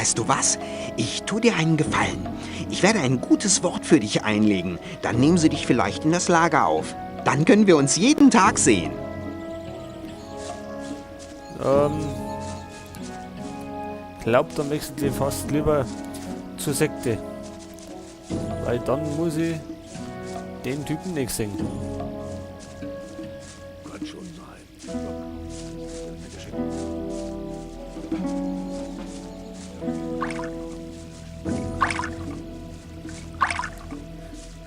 Weißt du was? Ich tu dir einen Gefallen. Ich werde ein gutes Wort für dich einlegen. Dann nehmen sie dich vielleicht in das Lager auf. Dann können wir uns jeden Tag sehen. Glaub, dann wechselt ich fast lieber zur Sekte. Weil dann muss ich den Typen nicht sehen. Kann schon sein.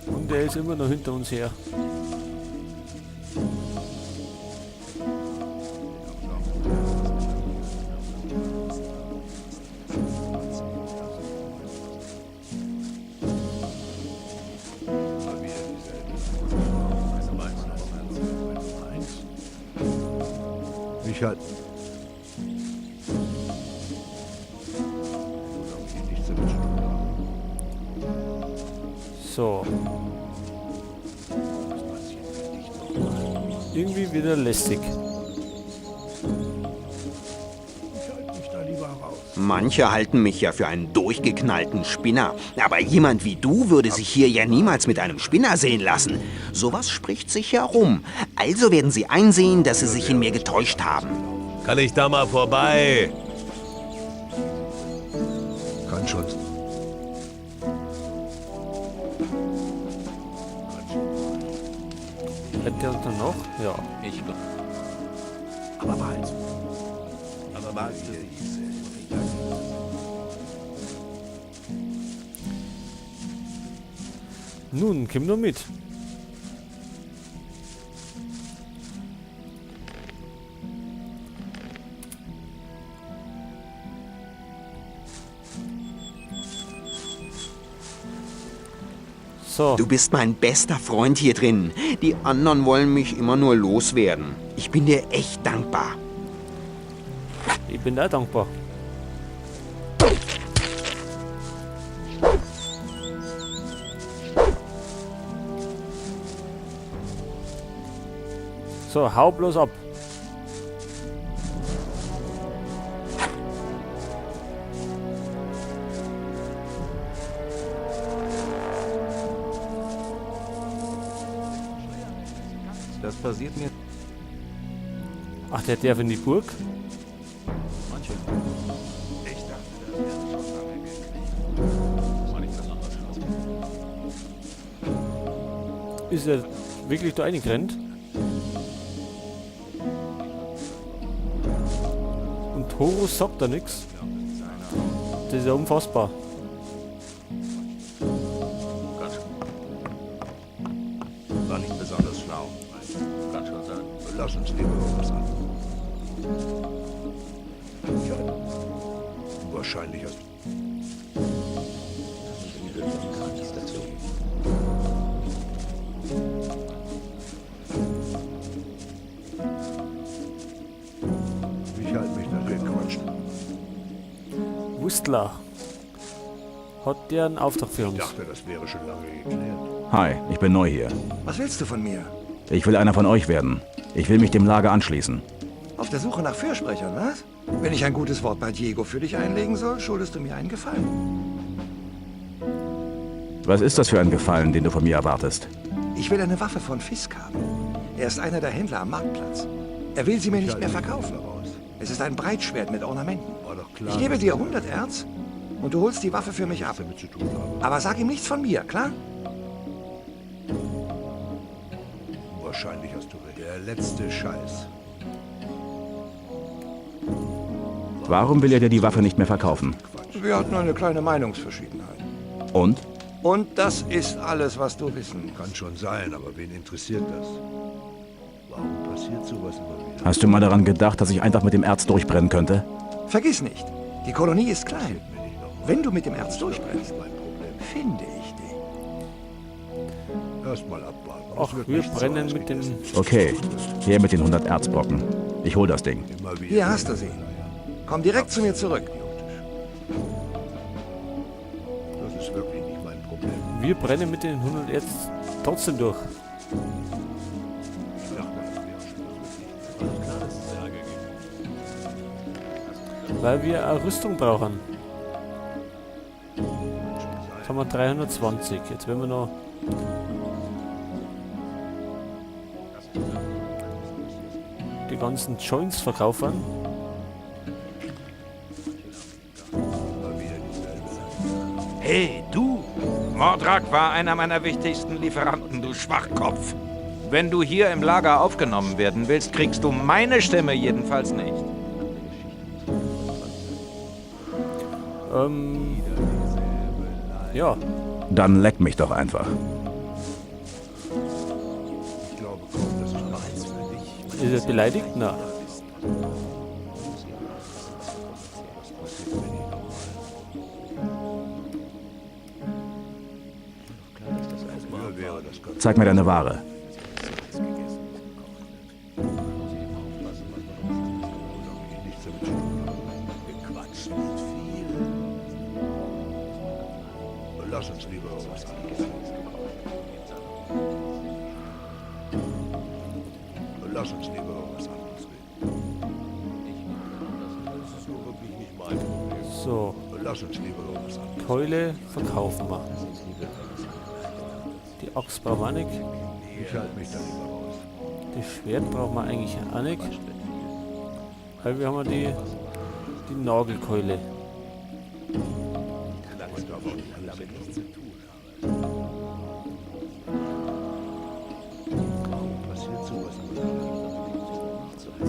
Und er ist immer noch hinter uns her. Ich halt. So. Irgendwie wieder lästig. Ich halte mich da lieber raus. Manche halten mich ja für einen durchgeknallten Spinner. Aber jemand wie du würde sich hier ja niemals mit einem Spinner sehen lassen. Sowas spricht sich ja rum. Also werden sie einsehen, dass sie sich in mir getäuscht haben. Kann ich da mal vorbei? Kann schon. Rennt der uns noch? Ja. Ich glaub. Aber behalt's. Aber behalt's nicht. Nun, komm nur mit. So. Du bist mein bester Freund hier drin. Die anderen wollen mich immer nur loswerden. Ich bin dir echt dankbar. Ich bin auch dankbar. So, hau bloß ab. Das passiert mir. Ach, der darf in die Burg? Manche. Ich dachte, das wäre schon lange gekriegt. Das war nicht besonders schlau. Ist er wirklich da reingerannt? Und Thorus sagt da nix. Das ist ja unfassbar. War nicht besonders schlau. Kann schon sein. Lass uns lieber über was anderes. Ja. Wahrscheinlich hast Dazu. Ich halte mich da gequatscht. Wustler. Hat der einen Auftrag für uns? Ich dachte, das wäre schon lange geklärt. Hi, ich bin neu hier. Was willst du von mir? Ich will einer von euch werden. Ich will mich dem Lager anschließen. Auf der Suche nach Fürsprechern, was? Wenn ich ein gutes Wort bei Diego für dich einlegen soll, schuldest du mir einen Gefallen. Was ist das für ein Gefallen, den du von mir erwartest? Ich will eine Waffe von Fisk haben. Er ist einer der Händler am Marktplatz. Er will sie mir nicht mehr verkaufen. Es ist ein Breitschwert mit Ornamenten. War doch klar, Ich gebe dass dir 100 Erz und du holst die Waffe für mich ab. damit zu tun habe. Aber sag ihm nichts von mir, klar? Wahrscheinlich hast du recht. Der letzte Scheiß. Warum will er dir die Waffe nicht mehr verkaufen? Wir hatten eine kleine Meinungsverschiedenheit. Und? Und das ist alles, was du wissen musst. Kann schon sein, aber wen interessiert das? Warum passiert sowas immer wieder? Hast du mal daran gedacht, dass ich einfach mit dem Erz durchbrennen könnte? Vergiss nicht, die Kolonie ist klein. Passiert mir nicht nochmal. Wenn du mit dem Erz Das ist wirklich durchbrennst, nicht mein Problem. finde ich dich. Erst mal abwarten. Es Ach, wird wir nicht so brennen mit den... ausgegessen. Okay, her mit den 100 Erzbrocken. Ich hol das Ding. Immer wieder. Hier hast du sie. Komm direkt zu mir zurück. Idiotisch. Das ist wirklich nicht mein Problem. Wir brennen mit den 100 Erz trotzdem durch. Ich dachte, das wäre schon das wird nicht. Klar, dass es Ärger gibt. Weil wir eine Rüstung brauchen. Haben wir 320. Jetzt werden wir noch die ganzen Joints verkaufen. Hey, du! Mordrak war einer meiner wichtigsten Lieferanten, du Schwachkopf. Wenn du hier im Lager aufgenommen werden willst, kriegst du meine Stimme jedenfalls nicht. Ja. Dann leck mich doch einfach. Ich glaube kaum, dass ich Ist er beleidigt? Na. Zeig mir deine Ware. Lass uns lieber was anderes reden. Lass uns lieber was anderes reden. Das ist nur wirklich nicht mein Problem. So. Lass uns lieber was anderes. Keule verkaufen wir. Die Axt brauchen wir auch nicht. Ich halte mich da lieber raus. Das Schwert brauchen wir eigentlich auch nicht. Weil wir haben ja die Nagelkeule.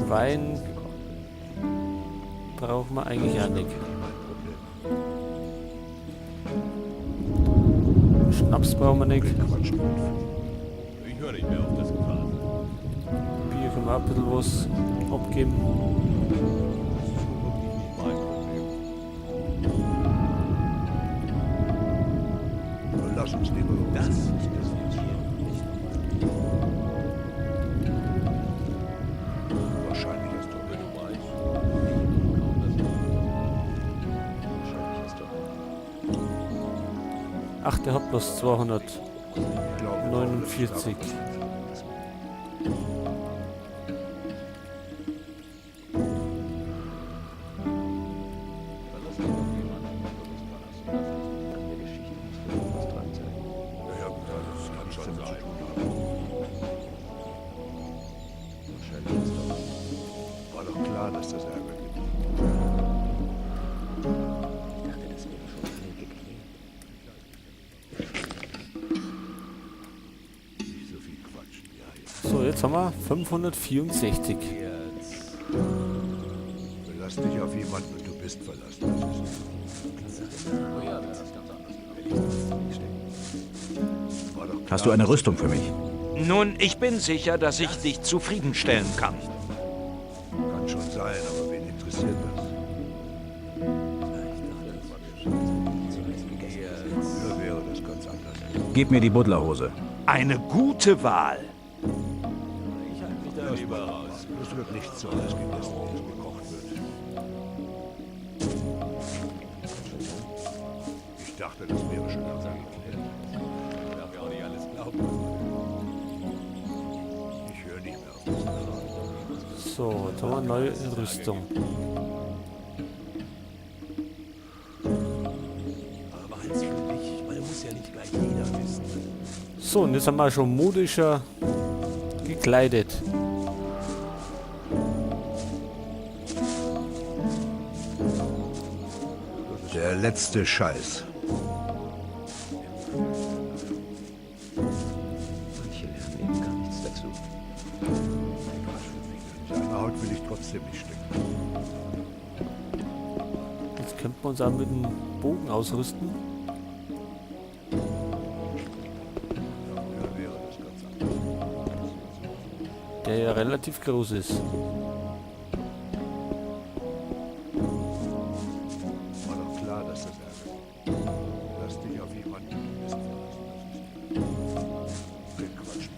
Wein brauchen wir eigentlich auch nicht. Schnaps brauchen wir nicht. Ich höre nicht mehr auf das Gefasel. Bier können wir auch ein bisschen was abgeben. Das ist nun wirklich nicht mein Problem. Lass uns lieber Das ist jetzt hier nicht mein Wahrscheinlich hast du Wenn du weißt. Ach, der hat bloß 249. War doch klar, dass das Ärger gibt. Ich dachte, das wäre schon lange geklärt. Nicht so viel Quatsch. Ja, ja. So, jetzt haben wir 564. Verlass dich auf jemanden und du bist verlassen. Das ist Oh ja, das ist ganz anders gelaufen. War doch klar, Hast du eine Rüstung für mich? Nun, ich bin sicher, dass ich dich zufriedenstellen kann. Kann schon sein, aber wen interessiert das? Früher wäre das ganz anders. Gib mir die Buddlerhose. Eine gute Wahl. Ich halte mich da lieber raus. Es wird nicht so heiß gegessen, wie es gekocht wird. Ich dachte, das wäre schon lange geklärt. Ich darf ja auch nicht alles glauben. Ich höre nicht mehr auf das Kram. So, jetzt haben wir eine neue Rüstung. Aber behalt's für dich. Ich meine, muss ja nicht gleich jeder wissen. So, und jetzt haben wir schon modischer gekleidet. Der letzte Scheiß. Manche lernen eben gar nichts dazu. In seiner Haut will ich trotzdem nicht stecken. Jetzt könnten wir uns auch mit dem Bogen ausrüsten. Früher wäre das ganz anders. Der ja relativ groß ist. War doch klar, dass das Ärger gibt. Lass dich auf jemanden, du bist verlassen. Das ist kein Quatsch.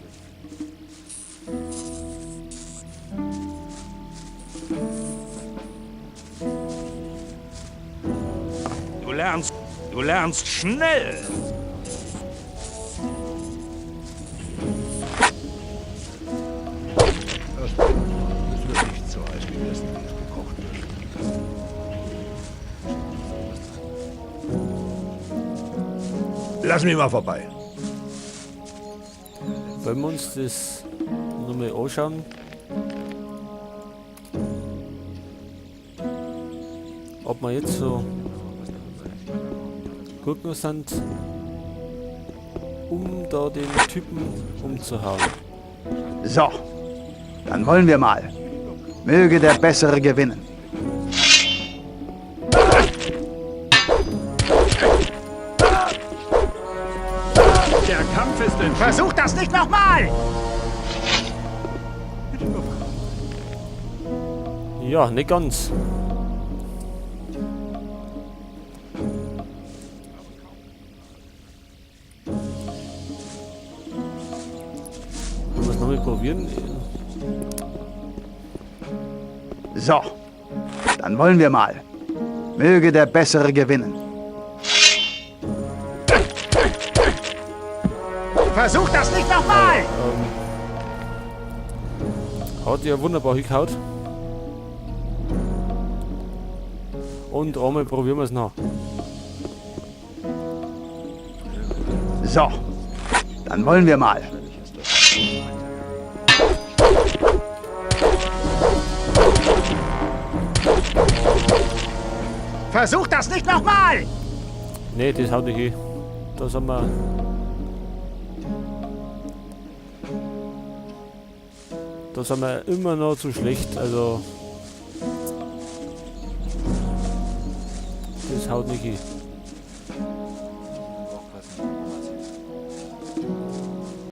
Du lernst schnell. Es wird nicht so heiß gegessen, wie es gekocht wird. Lass mich mal vorbei. Wollen wir uns das nochmal anschauen? Ob wir jetzt so gut genug sind, um da den Typen umzuhauen. So, dann wollen wir mal. Möge der Bessere gewinnen. Der Kampf ist entschieden. Versuch das nicht nochmal! Ja, nicht ganz. Wollen wir es nochmal probieren? So, dann wollen wir mal. Möge der Bessere gewinnen. Versuch das nicht nochmal! Hat ja wunderbar hingehauen. Und einmal probieren wir es noch. So, dann wollen wir mal. Versuch das nicht nochmal! Ne, das haut nicht hin. Da sind wir. Da sind wir immer noch zu schlecht, also. Das haut nicht hin.